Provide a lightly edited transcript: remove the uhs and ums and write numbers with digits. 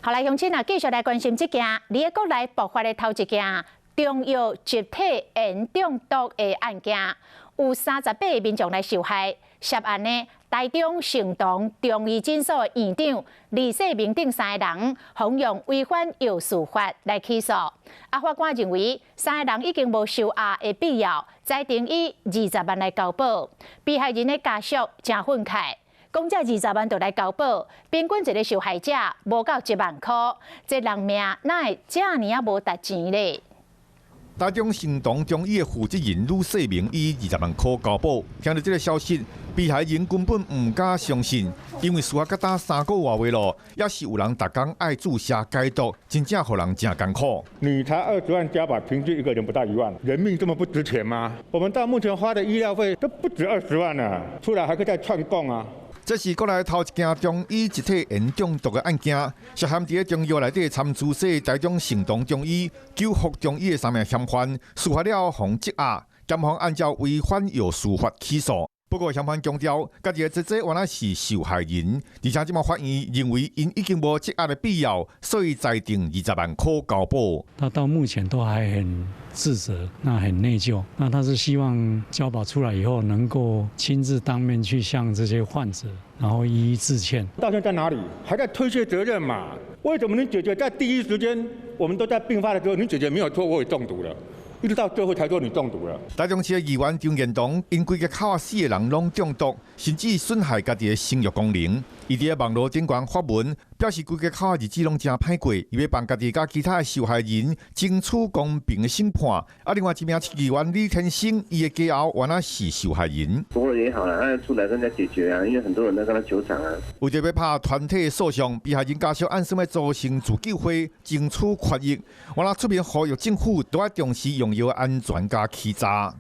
好來，鄉親啊，繼續來關心這件，佇國內爆發的頭一件中藥集體鉛中毒的案件，有38個民眾來受害。涉案的台中聖同中醫診所院長李世明等三個人，予用違反藥事法來起訴。啊，法官認為三个人已經無收押的必要，裁定以20萬來交保。被害人的家屬誠憤慨，講這20萬就來交保，平均一个受害者無夠1萬箍，這人命哪會遮爾仔無值錢咧？台中聖同中醫的負責人呂世明以20萬箍交保，聽著這个消息，被害人根本毋敢相信，因為事發到今3個外月咯，猶是有人逐工愛注射解毒，真正予人誠艱苦。你才20萬交保，平均一個人不到1萬，人命這麼不值錢嗎？我們到目前花的醫療費都不止20萬了，出來還可以再串供啊！這是國內頭一件中醫集體鉛中毒的案件，涉嫌佇中藥內底摻注射台中聖同中醫、九福中醫的三名嫌犯，事發了後予羈押，檢方按照違反藥事法起訴。不過嫌犯強調，家己的姐姐原來是受害人，而且這馬法院認為𪜶已經無羈押的必要，所以裁定20萬箍交保。他到目前都還很自責，那很內疚。那他是希望交保出來以後，能夠親自當面去向這些患者，然後一一致歉。到現在在哪裡？還在推卸責任嘛？為什麼你姐姐在第一時間，我們都在病發的時候，你姐姐沒有說我也中毒了？一直到最後才說你中毒了。台中市的議員張彦堂，𪜶規家口四个人攏中毒，甚至損害家己的生育功能。伊佇網路頂懸發文，表示規家口日子攏誠歹過，伊欲幫家己佮其他的受害人爭取公平的審判。啊，另外一名市議員李天生，伊的家後原來是受害人。不過也好啦，他出來跟人家解決啊，因為很多人都跟他求償啊。為著欲拍團體訴訟，被害人家屬按算欲組成自救會，爭取權益。原來出面呼籲政府都愛重視用藥安全佮欺詐。